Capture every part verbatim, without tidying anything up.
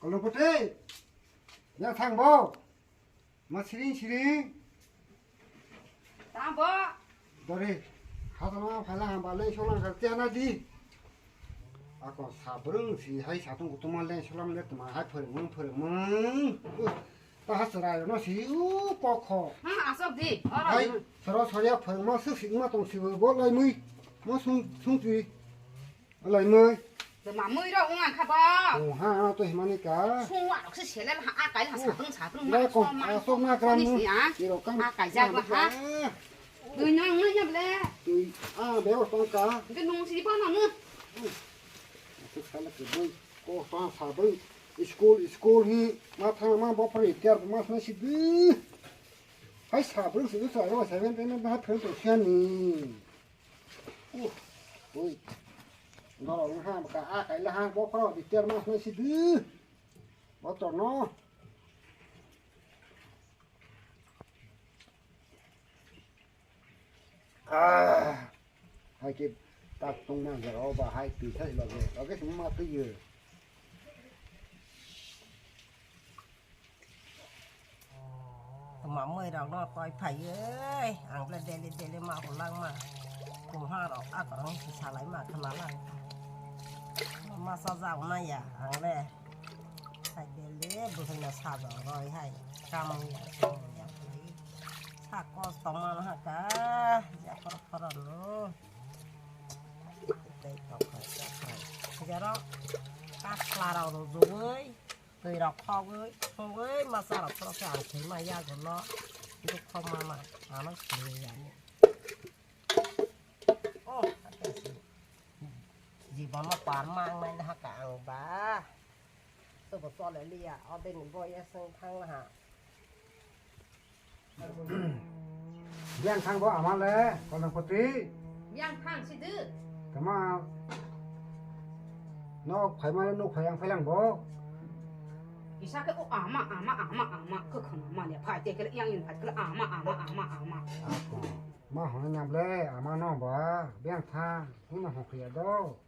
Kolongpoti, ya thang bo. Ma siring siring. Tamo. Dori, hatama phaila hamba leng solang kar tiana di. Ako sabrung si hai satung kutuma leng solam le tuma hai phwrwngmung phwrwngmung. Uh, ta ha chwrai no si u kokho. Ha, asok di. Oro. Hai, soro soria phwrwngma suk sikma tong si bo lai mui. Mo sung sung twi. Lai mui. Tuma mui ro ung ang kha ba. Oh, ha, ano to himani ka. Sung wa rok se selel ha, akai ha satung satung. Lai ma kom, som ma asok na som kram ni mu. Si, ah. Iro kam. Akai ja ba ha. Twi nang nang ya ble. Twi, ah, bego tong ka. Nge nung si ba na nge. Asok sala ke boi. Ko ta sa boi. School, school hi. Ma tha ma bo pari tiar ma sa si di. Hai sabrung si sa ro seven ten ba phel to siani. Uh, ui. Norok wngkha bwkha a kaila ha bokhorok di ter mas nai si di. Botorno. Ah, hai ke tak tong na jero ba hai twi thai loge. Loge sima ma twi ye. Tuma mui rok no toi phai oi, ang le daily daily ma hulang ma. Kumha rok akorong si salai ma khna lang. Ma sa jao na ya, ang le. Hai daily buhai na sa jao roi hai. Kamu ya, kamu ya. Sa kos tong ma ha ka, ya kor kor no. Tei tok khai, tok khai. Jero, ka khla rok rujugoi. Twi rok khogwi, khogwi masa rok phoro khe ang thwi ma ya gono. Dukho mana, ano thwi ya ni. Oh, ate si. Jibono par ma ang nai ha ka ang ba. Sobo chole liya, ode ni boye seng thang ha. Biyang thang bo ama le, Kolongpoti. Biyang thang si de. Tama nok phai ma le nok phai yang phai lang bo. Kisa khe o ama, ama, ama, ama, khe khana ma le phai te khe yang in phai khe ama, ama, ama, ama. Ako. Ma hone nam le, ama no ba, biyang thang, hino hokya do.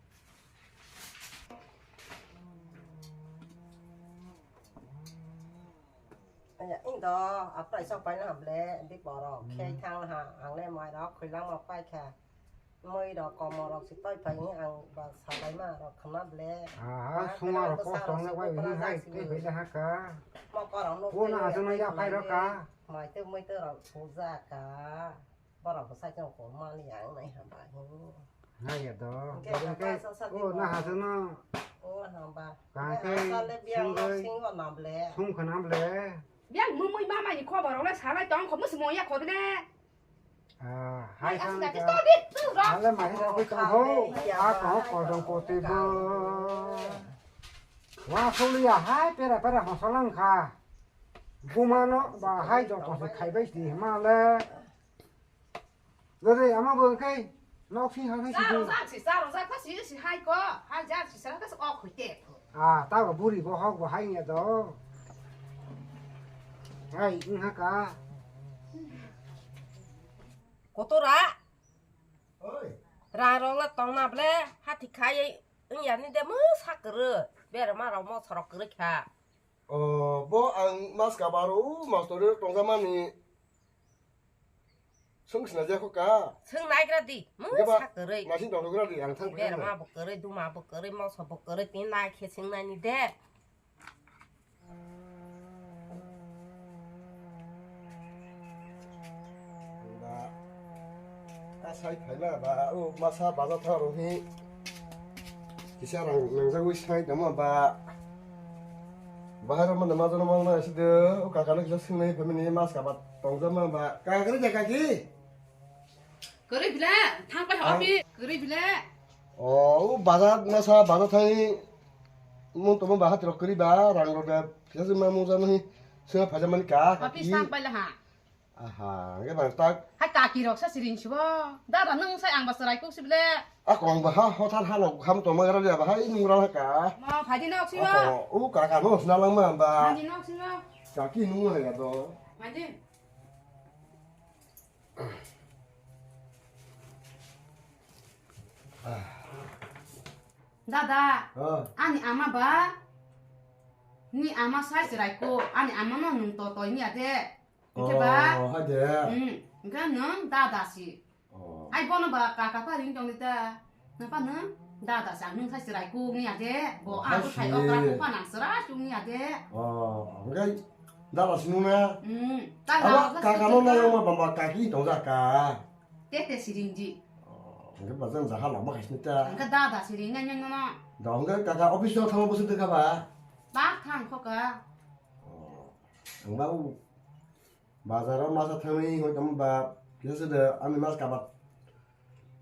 Aya, indo, aprai sok pai na ble, di borok, Hmm. Khei thang ha, ang le mai rok, khoi lang ma pai kha. Moi rok, komo rok, si toi pai ni, ang ba salai ma rok, khna ble. Aha, Ma suma khna rok, ko bwsa tong rok, le si bai bwsa hi hai, si tei ni. Bai le ha ka. Mo ko rok nuk O na tei, ajo no tei ya khna pai rok ble. Ka. Mai te, moi te rok, puja ka. Borok bo sakhe kok mani yang nai hamba hin. Nai ya do. Hingke Dore hamba ke, sa sa o, di na bo. Hajono. O hamba. Kaham Hingke ke asa le biang sungoi, nok sing o nam le. Sung khanam le. Biang mumui mama ni khobor rok le salai tong kho musi moya kho bile. Ah, hai Hai sang asli ka. Sto di tu ro. Ale mahi rok bai tong ho. Kha be ya A ko ba, ko hai dong ko. Ko te bo. Wa suli ya hai pera pera hosalang kha. Buma no ba hai joto se khai bai di ma le. Dore, ama bo kai nok sing ha kai si Sa du. Rojak si, sa rojak ka si, si hai ko, ha ja si sa ka si ok hoi te. Ah, ta ba buri bo hok bo hai nya do. Hai, ing ha ka. Kotora. Oi. Ra rong la tong na ble, ha thi khai, ing ya ni de mu sa kere, ber ma rong mo sorok kere kha. Oh, bo ang mas ka baro, mas to tong ja mani. Sung sina je ko ka. Sung nai gra di. Mu Ge ba, sa kwrwi. Naising tong gra di, ang thang Ber phai ma nai. Bo kwrwi, duma bo kwrwi, moso bo kwrwi, tin nai khe sung nai ni de. Ba. Ta sai phai na ba, o masa baza tha ro hi. Kisa rang nangjagwi sai tongma ba. Bahai rok mano majano mangna side, o kaka no kisa swngnai phaimani mas kaba tongjama ba. Kaka kwrwi da kaki? Kwrwi bile, thang pai Ah. Habi, kwrwi bile. O, o bazar masa bazar thai mun tomo ba hatrok kwrwi ba rang rok da kisa sima mung jano hi sima phaijamani ka Habi kaki. Sang pai la ha. Aha, hwnkhe bang tak. Hai kaki rok sa siring sibo. Dada nwng sai ang ba chwrai kuk sibile. Ako ang ba ha hothar ha lok ham tongma gara ya ba hai nung rang ka. Ma phaidi nok sino. Ako, u kaka no sna lang ma ba. Phaidi nok sino. Kaki nung ma ya do. Phaidi. Dada, Oh. Ani ama ba? Ni ama sai chwrai ko, ani ama no nwng to toi ni ade. Hwnkhe ba? Oh, hai de. Hmm, hwnkhe nwng dada si. Oh. Ai bono ba kaka pha ring tong di ta. Napa nwng dada si ang nwng sai chwrai ko ni ade. Bo Oh, ang hai ko sai si. Okra ko pha nang chwrai ko ni ade. Oh, hwnkhe dada si nwng na? Hmm, ta Aba na kaka no na yong ma bamba kaki tong ja ka. Tete siring di. Oh, hwnkhe ba jang jaha lama khai sini ta. Hwnkhe dada siring nang nang no. Da hwnkhe kaka office o thangma bwswk dwkha ba? Ba thang kho ka. Oh, ang ba u bazar o masa thangwi hoi tong ba kisa de ani mas kaba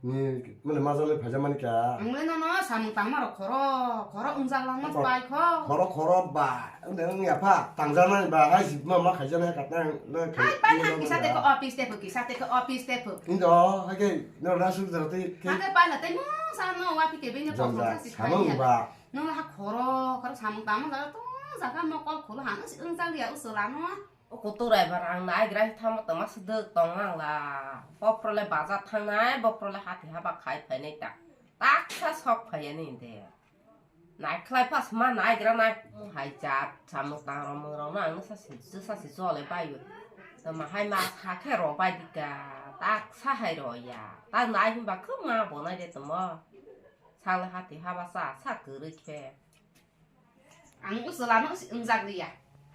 ni mane masa le phaja mani ka. Ang le no no samung tangma rok khoro khoro ungjak langma Apa? Pai kho. Khoro khoro ba. Ang de ang ya pha tangja nai ba hai si ma ma khaija nai ka tang le khai. Ai pai na kisa te ko office te pho kisa te ko office te pho. Indo hai ke no na su jar te ke. Hake pai na te mung sa no wa pi ke be no ko Jam sa ja, si samung khai ya. Ba. No ha khoro khoro samung tangma jaga tong jaga mokol kholo hang si ungjak ya usola no. O kuturai ba rang nai gra thamo tongma swdwk tong nang la. Bophro le bazar thangnai, bophro le hati haba khai phainai ta. Taksa sok phaiya ni de. Nai khlai pas ma nai gra nai hai jat samung tang rong mung rong nang sa si sa si jole bai. Tama hai ma sa khe ro bai dika. Taksa hai ro ya. Ta nai himba khum ma bo nai de tamo. Sang le hati haba sa sa kwrwi khe. Ang usulano si wngjak liya.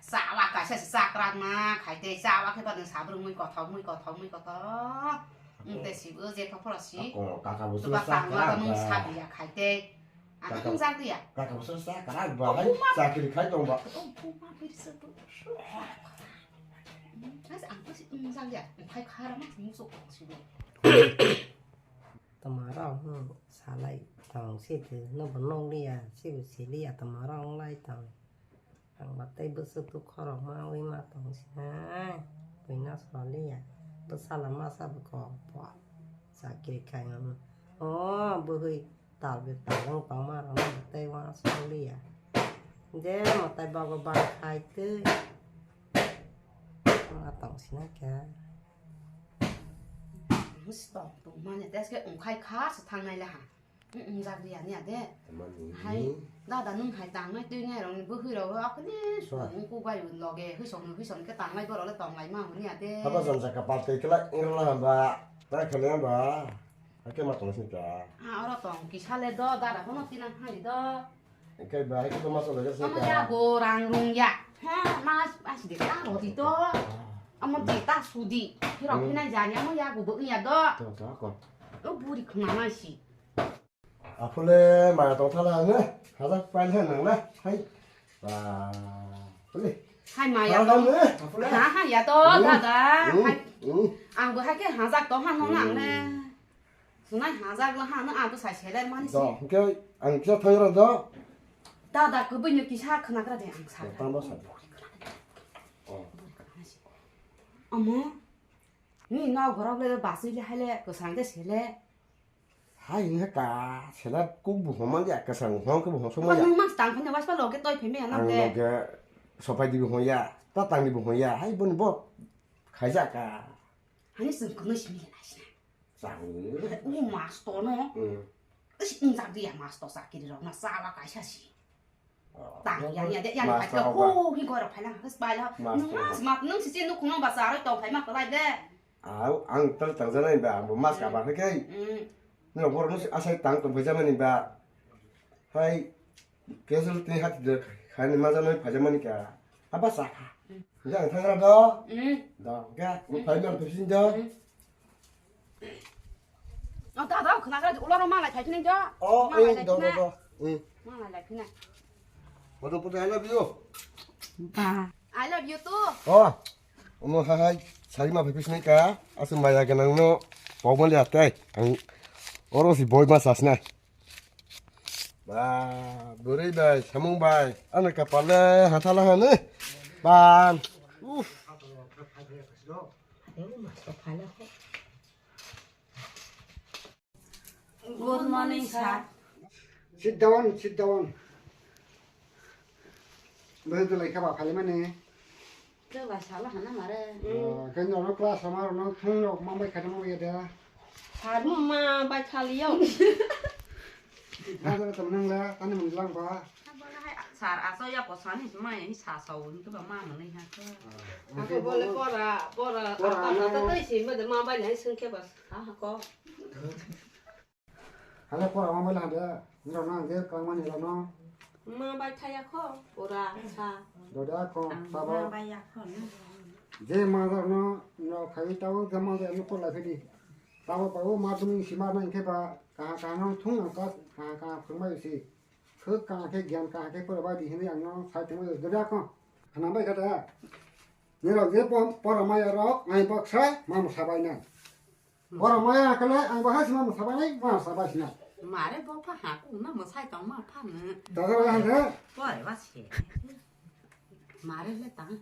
Chawa kaisa si chakrak ma khai tei chawa khe bano sabrung mui kothok mui kothok mui kothok. Ang tei si o je thok phoro si. Ako kaka bo Tuba sura tangwa sura mung kara. Sabiya khai tei. Ang Kaka wngjak liya. Kaka bo sura sura kara ba hai Kuma. Chakri khai tong ba. Oh, kuma biri sa tu. Ang si wngjak liya. Khai khara ma muso kong si. Tama rok hmm, salai tong si tu no bo nok liya si bo si liya tama rok wng lai tong. Ang ba tei bwswk tu khorok ma wi ma tong si hai. Buina so liya. Bwsala masa bo kok bo. Chakri khai ang. O bwhwi tal bi tal wng tong ma rok no tei wa so liya. Je mo tai bago ba khai tei. Ma tong si na kya. Stop, mane teske ungkhai kha se thangnai le ha. Ung jak liya niya de. Tamani. Hai, dada nung hai tangnai twi nai rong ni bwhwi rok akoni Swa. Song ku bai loge hwi song hwi song ke tanglai borok le tong lai ma huni ya de. Haba jom jaka pal tei kela ing la ba. Ta khale ba. Ake ma tong sini ta. Ah, oro tong kisa le do, dada kono tina hai do. Engkai bahai khe ma chole jase Amo ka. Ya go rang rung ya. Ha, ma as de ta roti to. Amo de ta sudi. Hirok Hmm. Hinai jani amo ya go bo ya do. To, to, ko. O buri khna ma si. Aphule maya tong thala ne. Hajak pail he nang na. Hai. Ba. Phule. Hai maya Thala tong. Ne. Aphule. Ha, ha, ya to, Hmm. Dada. Hmm. Hai. Hmm. Ang bo hai khe hajak tong ha no nang ne. Hmm. Sunai hajak la ha no ang to sai seler mani si. Do, hwnkhe ang kisa thang rw do. Dada, kwbwi no kisa khwnagra de ang sa. Tamo sa. Oh. Omo, ni nok borok le basui le hai le kwsang de sele. Hai hwnkhe ka sela kuk bo homa ya, kwsang hom khe bo hom soma ya. Nung mas tang phane waspa loge toi pheme anam de. Ang loge sopai di bo hom ya, ta tang di bo hom ya. Hai boni bo khaijak ka. Hani sung kunui simi le nai sina. Chang. U master no. Hmm. Is injak dia master sakiri rok na sala kaisa si. Oh. Tang ya ya de ya Master ka hok ko ba. Hi gora phaila ha spai la. Master Nung hok. Mas mat nung si si nuk nung ba sa roi tong phai ma ko lai de. Au ang tal tang jana ba bo mas ka ba kai. Hmm. No bor no asai tang tong phai jama ni ba. Hai. Kesul tini hati de khani ma jana phai jama ni ka. Apa sa. Hmm. Jang thangra do. Hmm. Do. Ga. Hmm. Phai mal phai sin do. Hmm. O da da khna ga ulo ro malai phai phai do. Oh, malai eh, do, do, do. Hmm. Malai phai na. Bodo bodo, I love you. Ba. I love you too. Oh. Omo hai hai sari ma phai phai ka. Asu maya ganang no. Pogmali atai. Ang oro si boy ma sasna. Ba, bwrwi bai, samung bai, ano kapal le hathala hane. Ban. Uff. Good morning, sir. Sit down, sit down. Bwrwi dulai kha ba phali mani. Khe bai sala hana mare. Oh, khe norok class ama rok no thung rok ma bai khana ma ya da. Sar ma bai khali yo. Ada temen nang la, tani mung lang ba. Abang hai Sar aso ya ko sani mai ni sa sa won ke ba ma mo ni ha ko. Ako bole pora, pora, pora apa na. Tata tai si ma de ma bai nai sung ke bas. Ha ha ko. Hala pora ma bai la de. Nro na de ka ma ni la no. Ma bai thaya ko, pora sa. Do da ko, ang sa ba. Ma bai ya ko na. Je ma da no, no khai ta o de ma de no ko la ke di. Ta ba ba o ma tu ni si ma na ke ba, ka ka no thung ka, ka ka thung ma si. Khwk kaham khe, giyan kaham khe phwrwbai di hinwi ang no sai tongwi rwdi da kho. Khna bai kha da. Nirok je pom-, pora maya rok, ang baksa ma mwsa bai nai. Pora maya kale ang baksa si ma mwsa bai nai, ma mwsa bai sinai. Mare bo pha ha ku na mwsai tong ma pha nw. Dada bai hang khe. Pore ba se. Mare le tang.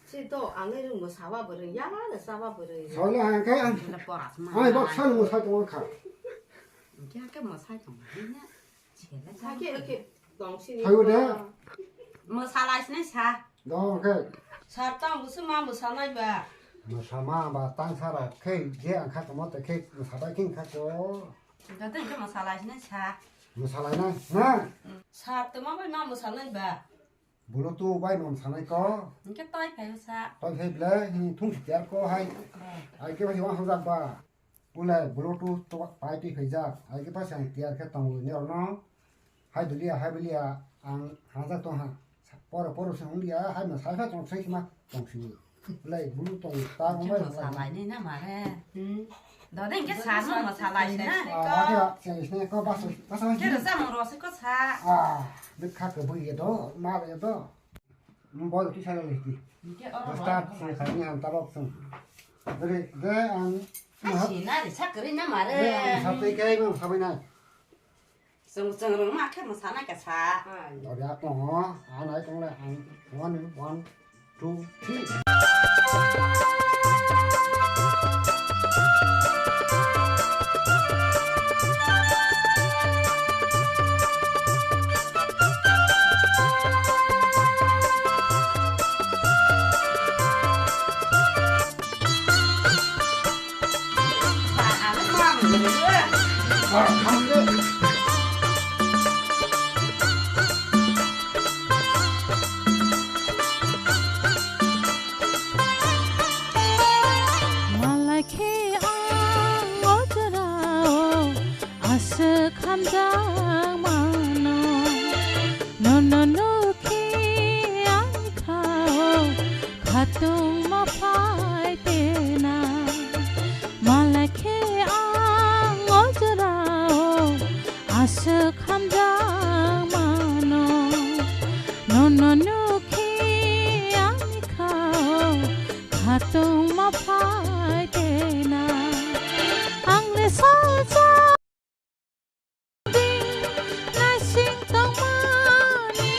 Si to ang le rung mwsa ba bwrwi, ya ba le sa ba bwrwi. Sole hang khe. Le pora ma. Ang baksa ni mwsai tong kha. Kya khe mwsai tong ma. Sake, oke. Dong sini. Hayo de. Mwsalai sini sa. Dong, oke. Sar tang busu ma mwsanai ba. Mwsama ba tang sara khe je ang kha tongmo te khe mwsabai khe kha ko. Joto khe mwsalai sini sa. Mwsalai na, na. Sar tongma bai ma mwsanai ba. Bolo tu bai mam sanai ko. Hingke toi phai sa. Toi phai ble, hmm, thung si tiar ko hai. Hai ke bai wang hojak ba. Ulai bolo tu to pai tui phai jak. Hai ke bai sang tiar ke tong ni orno. Hai dulia, hai bulia, ang hajak tong ha. Poro poro sang dia, hai ma sai pha tong sai ma tong si. Lai bulu tong ta mo bai. Mo salai ni na mare. Hmm. Dode hingke sa mo mo salai na. Ah, wah ya, sini sini ko bas bas bas. Kero sa mo rose ko sa. Ah, de kha ke bui ye do, ma ye do. Mo bol ki sa le ti. Hingke oro. Start se sa ni han ta rok sung. Dere de ang. Ai si na de sa kri na mare. De ang sa te kai mo sa bai na. Chwng, chwng rwngma khe mwsana khe sa. Ori a tongo, a nai tongo le ang one, one, two, three. Malai khe ang o jorao aswk hamjak mano. Nono nukhi ang khao khatungma phai tena. Malai khe ang o jorao aswk hamjak mano. Nono nukhi ang khao khatungma phai tena. Ang le salsa Naising tongmani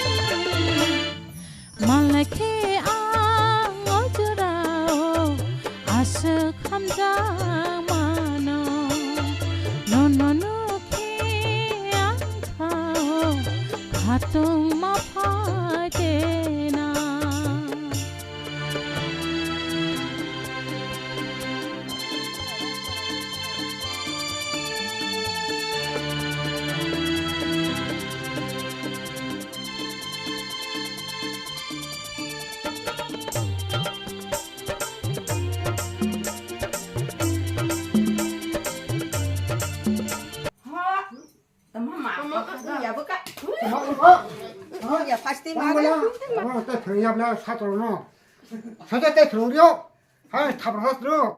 malai khe ang o jorao aswk hamjak mano. Nono nukhi ang khao khatungma phai tena. Tama ma. Tama, tama. Ya buka. Tama, tama. Tama, ya pasti tama, mara. Tama, tama, tama, tama, tama, tama. Hai, thapra sastro.